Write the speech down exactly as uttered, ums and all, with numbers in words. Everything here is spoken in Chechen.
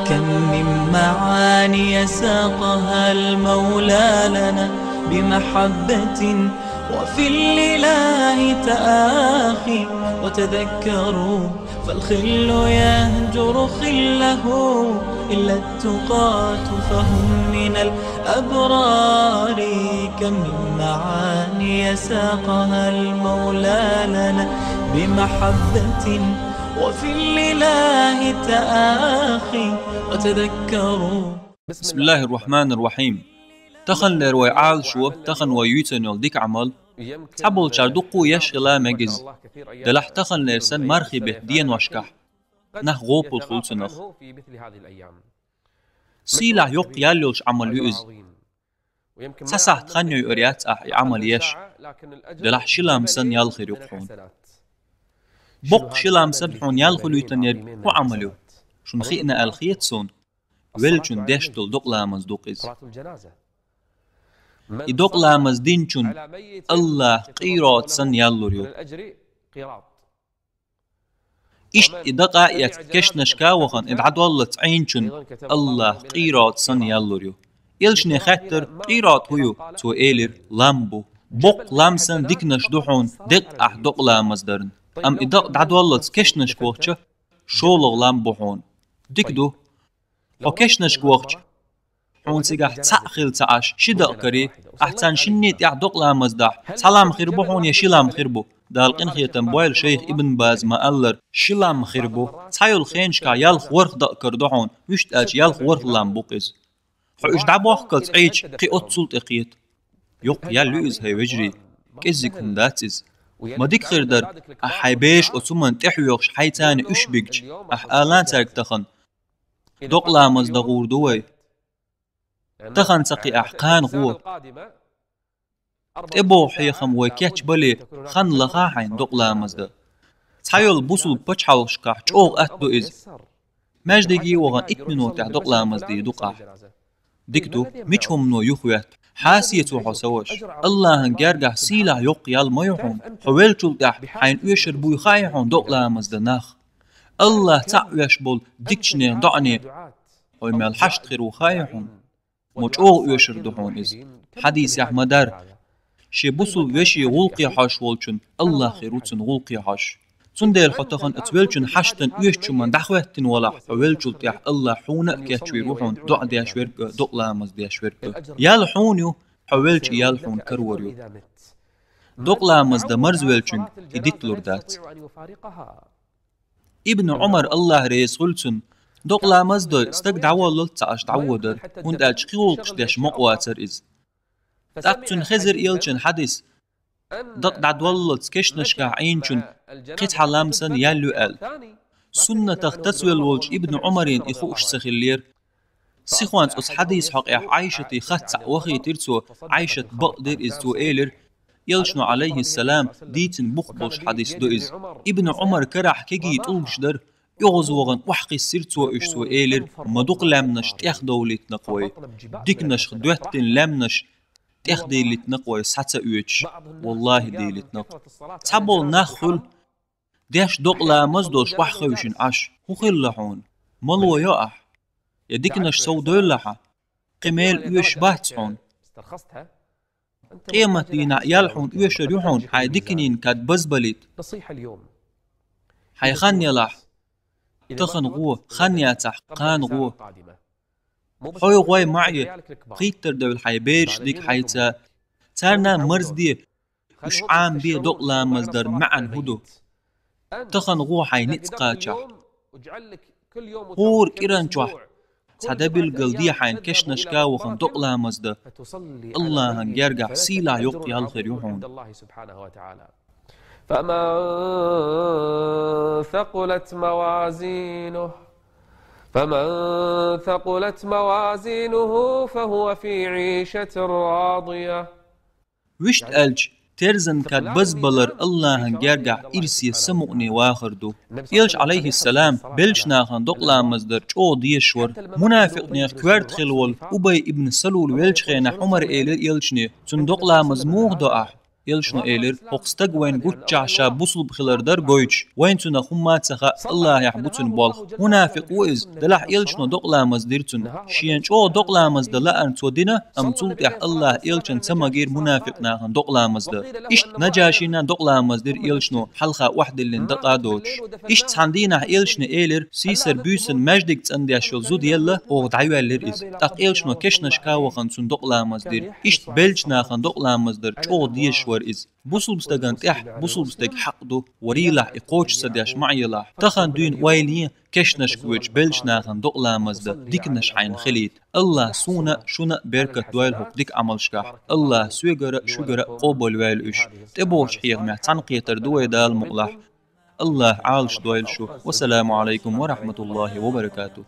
كم من معاني ساقها المولى لنا بمحبة، وفي الإله تآخي. وتذكروا فالخل يهجر خله إلا التقاة فهم من الأبرار. كم من معاني ساقها المولى لنا بمحبة، وفي الإله تآخي. وتذكروا. بسم الله الرحمن الرحيم. Таханлера вай Ӏалашо, тахан вай юьйцун йола дика Ӏамал, цхьаболчар дукха еш хила мегиз. Делахь таханлера санна мархий бетта деношкахь нах гӀопал хуьлу цунах. Сийлахь йоккха ял йолуш Ӏамал ю иза. Цхьа сахьт хан йойур яц ахь и Ӏамал еш. Делахь ши лам санна ял хир ю-кх хьуна. Боккха ши лам санна хьуна ял хуьлуьйтун ерг хӀун Ӏамал ю? Шуна хиъна аьлла хета суна, веллачун деш долу докъа ламаз ду-кх иза. И докъа ламаз динчун Аллахь къийрот санна ял лур ю. Иштта и дакъа а эцна, кешнашка а вахана, и дӀадоллалц Ӏийначун Аллахь къийрот санна ял лур ю. Элчане хаьттира: «Къийрот хӀун ю?» Цо элира: «Лам бу. Боккха лам санна диканаш ду хьуна декъа ахь докъа ламаз дарна. Амма и дакъа дӀадоллалц кешнашка вахча, шолгӀа лам бу хьуна». Дика ду. Хьо кешнашка вахча, хьуна цигахь цхьаъ хилла ца Ӏаш, ши дакъа карий, ахь царна шинний тӀехь докъа ламаз дахь, цхьа лам хир бу хьуна я ши лам хир бу? Дала къинхетам бойла, шайх Ибн База ма-аллара, ши лам хир бу. Цхьайолу хенашкахь ялх-ворхӀ дакъа карадо хьуна, вуьшта аьлча ялх-ворхӀ лам бу-кх иза. Хьо уьш дӀабохкалц Ӏийча, кхин оццул тӀе кхета. Йоккха ял ю иза, хӀай вежарий, кӀеззиг хӀума дац иза. Ма дика хир дара, ахь хьайн бераш оцу хӀуманна тӀехьоьхуш, хьайца а уьш бигча, ахь алан цаьрга тахана: «Докъа ламаз дан гӀур ду вай. Тахана ца кхиахь, кхана гӀо». ТӀебогӀу хьехам вай кечбале, хан лаха хьайна докъа ламаз дан. Цхьайолу бусулба пачхьалкхашкахь чӀогӀа атта ду иза. Маьждиге а вахана, итт минотехь докъа ламаз дийр ду-кх ахь. Дика ду, мича хӀумано юхавоьтту, хьасийца ву хьо, сан ваша. Аллахьан гергахь сийлахь йоккха ял ма ю хьуна. Хьо веллачул тӀаьхьа хьайна оьшур буй хаьий хьуна докъа ламаз дан нах? Аллахь цхьаъ веш болу дикачу нехан доӀане хьо мел хьашт хир ву хаьий хьуна? Ма чӀогӀа оьшур ду хьуна иза. Хьадисехь ма-дарра: «Шен бусулба веше гӀуллакхе хьожуш волчун Аллахь хир ву цунна гӀуллакхе хьожуш». Цундела хьо тахана оцу веллачун хьаштана оьшучу хӀуманна дӀахӀоьттина валахь, хьо веллачул тӀаьхьа Аллахь хьуна а кечвийр ву хьуна доӀа деш верг а, докъа ламаз деш верг а. Ял хьуна ю, хьо веллачу ял хьуна карор ю. Докъа ламаз дан марзвеллачуьнга и диталур дац. Ибн Ӏумар, Аллахь реза хуьлу цунна, докъа ламаз а дой, стаг дӀаволлалц ца Ӏаш дӀаводара, хӀунда аьлча кхин гӀуллакхаш деш мукъа вацара иза. ТӀаккха цунна хезира элчан хьадис: «Дакъа дӀадоллалц кешнашкахь Ӏийначун кхин цхьа лам санна ял ю», – аьлла. Суннатах тасавелла волчу Ибн Ӏумарна и хууш ца хиллера. Сихонца оцу хьадисан хьокъехь Ӏайшатан хатта цхьаъ вахийтира цо, Ӏайшат бакъдира иза, цо элира: «Элчано, Ӏалайхиссалам, дийцина бух болуш хьадис ду иза. Ибн Ӏумар карахь кегий тӀулгаш дара, оьгӀазвахана охьакхиссира цо уьш, цо элира: „Ма дукха лаьмнаш тӀехдовлийтина-кх вай, диканашха доьттина лаьмнаш тӀехдийлийтина-кх вай, схьа ца оьцуш, валлахӀи, дийлийтина-кх“. Цхьаболу нах хуьлу, деш докъа ламаз долуш охьахевшина Ӏаш. ХӀун хилла хьуна? Мало йо ахь? Я диканаш совдевлла хьан? Кхин мел оьшуш бац хьуна. Къематдийнахь ял хьуна оьшур ю хьуна, хьайн диканийн кад базбалийта. Хьайн хан елахь, тахана гӀо, хан яцахь, кхана гӀо. Хьой гӀой ма Ӏе, кхийттар девлла хьайн бераш дика хьайца. Царна марзде, уьш Ӏамабе докъа ламаз дар маьӀна хӀун ду. Тахана гӀо хьайн ницкъ кхачахь. ХӀора кӀиран чохь цхьа де билгал де хьайна кешнашка а вахана докъа ламаз дан. АллахӀан гергахь сийлахь йоккха ял хир ю хьуна. فمن ثقلت موازينه، فمن ثقلت موازينه فهو في عيشة راضية. Вуьшта аьлча, терзан кад базбалар АллахӀан гергахь ирсе самукъане вахар ду. Элча, Ӏалайхиссалам, беллачу нахана докъа ламаз дар чӀогӀа дезаш вара. Мунафикъ нехан коьрта хилла волу Убай ибн Салул веллачу хенахь Ӏумара элира элчане: «Цунна докъа ламаз муха до ахь?» Элчано элира: «ХӀокху стага вайна гуччахь ша бусулба хилар дар гойтуш, вайна цунах хӀумма а ца хаьа, Аллахьехь бу цуьнан болх». Мунафикъ ву иза, делахь элчано докъа ламаз дира цунна. Шена чӀогӀа докъа ламаз дан лаьара цо дина, амма цул тӀаьхьа Аллахьан элчанна ца магийра мунафикъ нахана докъа ламаз дан. Иштта Наджашина докъа ламаз дира элчано, хьалха охьадиллина дакъа а доцуш. Иштта цхьана дийнахь элчано элира: «Сийсара буьйсанна маьждиг цӀандеш йолу зуда елла, оха дӀайоьллира иза». ТӀаккха элчано кешнашка а вахана цунна докъа ламаз дира. Иштта беллачу нахана докъа ламаз дар чӀогӀа дезаш вара иза. Бусулба стагана тӀехь бусулба стеган хьакъ ду, варийлахь и кхочуш ца деш ма Ӏелахь. Тахана дуьйна ойла е, кешнашка воьдуш беллачу нахана докъа ламаз дан диканаш хьайна хилийта. Аллахь суна а, шуна а беркат дойла хӀокху дика Ӏамалшкахь. Аллахь соьгара а, шуьгара а къобалвойла уьш. ТӀебогӀучу хьехамехь цхьаьнакхетар ду вай, Дала мукъалахь. Аллахь Ӏалаш дойла шу. Вассаламу Ӏалайкум ва рахьматуллахӀи ва баракатухӀ.